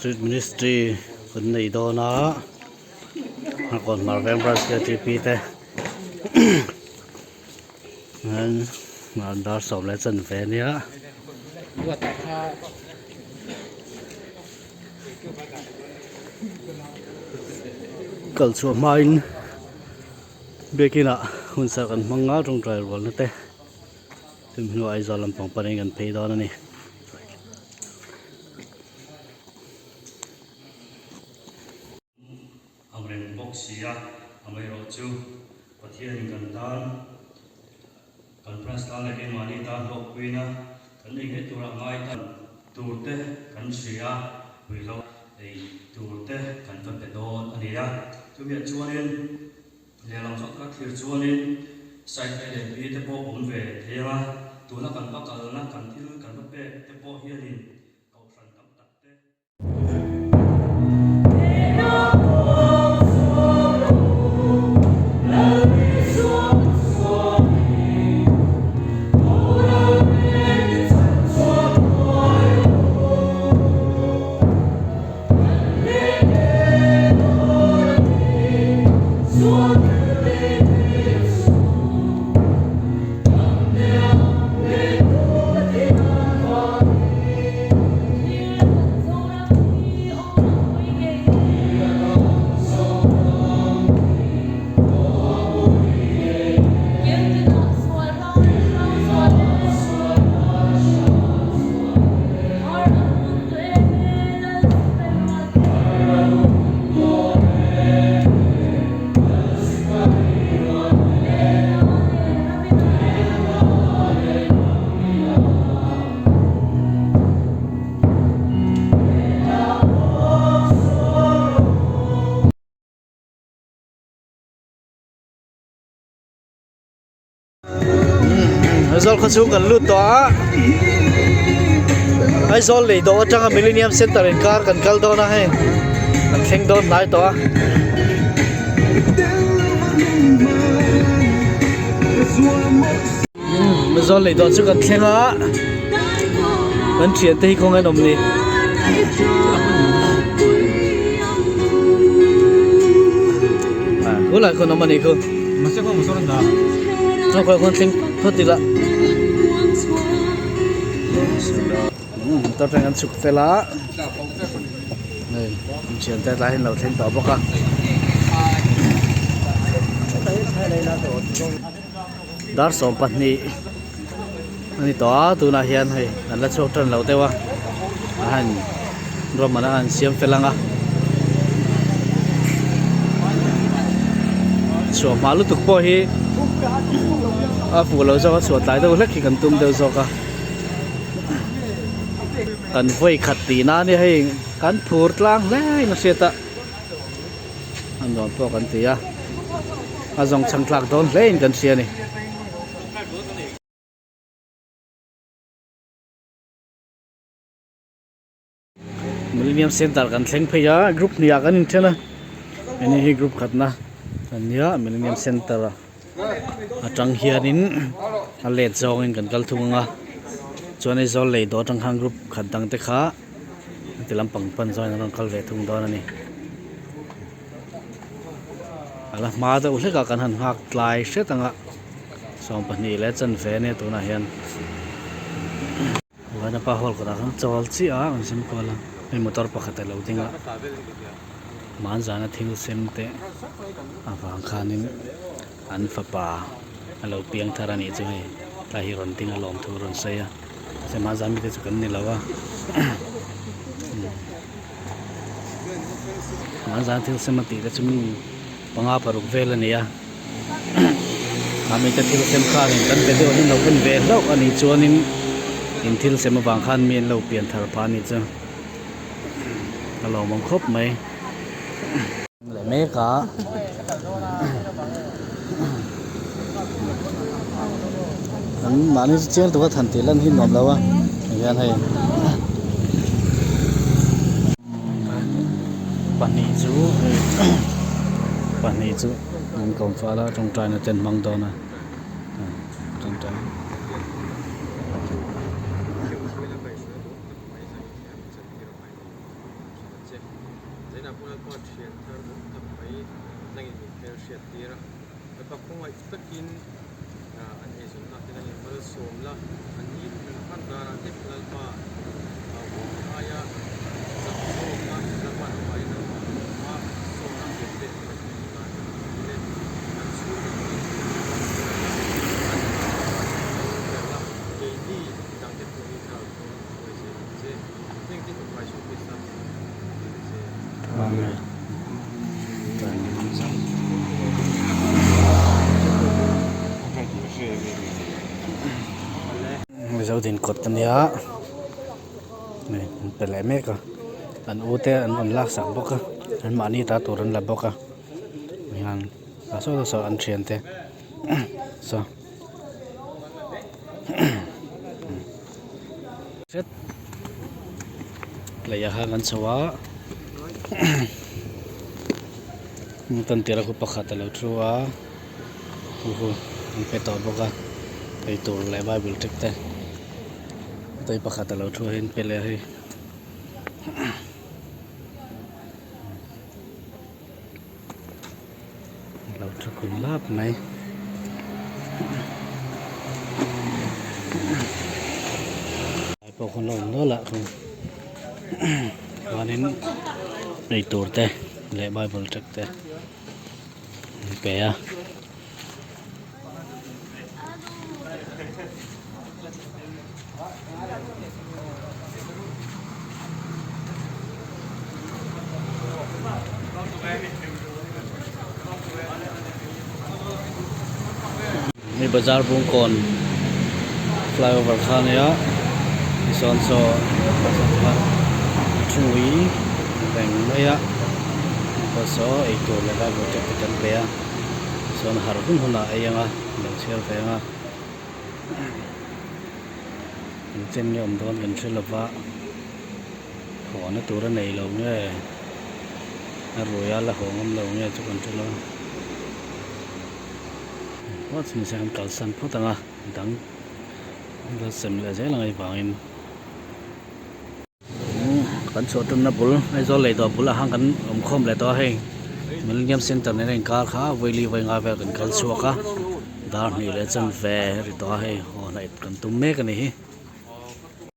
Street Ministry kan nei dawn a Hmakawn Hmar Veng Branch ktp te dar sawm leh chanve a nia. Kal chhuah hmain biakin ah hun serh kan hmang a tawngtai rualna te chumi hnuah Aizawl lampang panin kan phei dawn a ni. Ang reng bawk si a, amaherawhchu Pathianin kan tan Kan press tan leh keimahni tan hlawkpuina kan ei ngei turah ngai tan tur te kan hria a, puihlo ei tur te kan va pe dawn a ni a. Chumiah chuanin lehlam zawk taka thlir chuanin side A leh B te pawh awm ve thei ang a, tuna kan va kalna kan thil kan va pek te pawh hianin kohhran tam tak te. Aizawl khaw chhung kan lut tawh a Aizawl lei dawh atanga Millennium Center inkar kan kal dawn a hei kan thleng dawn hnai tawh a. Mizawl lei dawh chu kan thleng a kan thian te hi kawng en awm ni khulai khawn awm a nih khu chaw khawn thleng phawt ila motor atang an chhuk fel a hei an thian te tlai hi an lo thleng tawh bawk a. Dar 20 a ni tawh a tunah hian hei an la chhuak tan lo deuh a a han rawmana an siam fel ang a chhuah hma lutuk pawh hi a fuh lo zawk a chhuah tlai deuh hlek hi kan tum deuh zawk a kan vawi khat tih na ania hei kan phur tlang hle in a hriat a. A nuam pawh kan ti a, a zawng chhang tlak dawn hle in kan hria a ni. Millennium Center kan thleng phei a, group hnih ah kan inthen a, heni hi group khatna a nia Millennium Center atang hianin a let zawngin kan kal thung ang a, chuan Aizawl lei dawh atang khan group khat dang te kha. Heti lampang pan chuan an rawn kal ve thung dawn a ni. A la hma deuh hlek a kan han nghak tlai hret ang a, 12 leh chanve a nia tunah hian. Vanapa hall kawtah khan chawl chiah a an sem kual a, hei motor pakhat a lo ding a, hmanzana thil sem te avang khanin an fapa a lo piang thar a nih chu hei tlai hi rawn ding a lawmthu a rawn sawi a. Sema zami te chu kan ni lo a Hmar zan thil sem a tih te chu mi panga paruk vel a ni a ami te thil sem khanin kan be deuh an lo en ve hlauh a nih chuanin in thil sem avang khan mi an lo pian thar phah a nih chu a lawmawm khawp mai. Leh mek a an mahni chu chiang tura than tih lan hi nuam lo a tihian hei pahnih chu hei pahnih chu an kawm fal a tawngtaina te an hmang dawn a tawngtai. Vawiinah pawh Lalpa thian thar duh tak mai nangin min hmel hriat tir a, Lalpa khawngaih takin an eizawnna te nangin malsawm la, an ni an hman danah te Lalpa vawng aia chak zawkna Lalpa nangmahin nangmah hma sawna min pek theih nan kan dil e. An chhungte pawhin Lalpa hruai la, an hna Lalpa nangin lo ber la, keini midangte pawh hi thlarau thawng hruai zel ang che. Mizo din kawt a nia hei an pe leh mek a an u te an rawn lak sak bawk a an mahni ta tur an la bawk a hian ah saw saw an thian te saw. Lei ah khan an chho a tan tir a khu pakhat a lo thu a khu khu an pe tawh bawk a eitur leh bible tract te tui pakhat a lo thu a hei an pe leh a hei. Lo thu kun lap mai. Lai pawh khawn la awm nual a khaw chuanin eitur te leh bible tract te an pe a. Hei bazar bungkawn flyover kha a nia tichuan saw thingui reng mai a saw eitur leh bible te kan pe a chuan harh hun hunah ei anga lo chhiar ve anga. Engchen nge awm dawn kan hre lova thawhna tur a nei lo nge a rui a la haw ngam lo nge chu kan hre lo a chu nise kan kalsan phawt ang a dang la sem leh zel ang hei vangin. Kan chhuah tumna bul Aizawl lei dawr bulah khan kan awm khawm leh tawh a hei Millennium Centre nena inkar kha vawi li vawi nga vel kan kal chhuak a dar hnih leh chanve a ri tawh a hei haw hnaih kan tum mek a ni hi.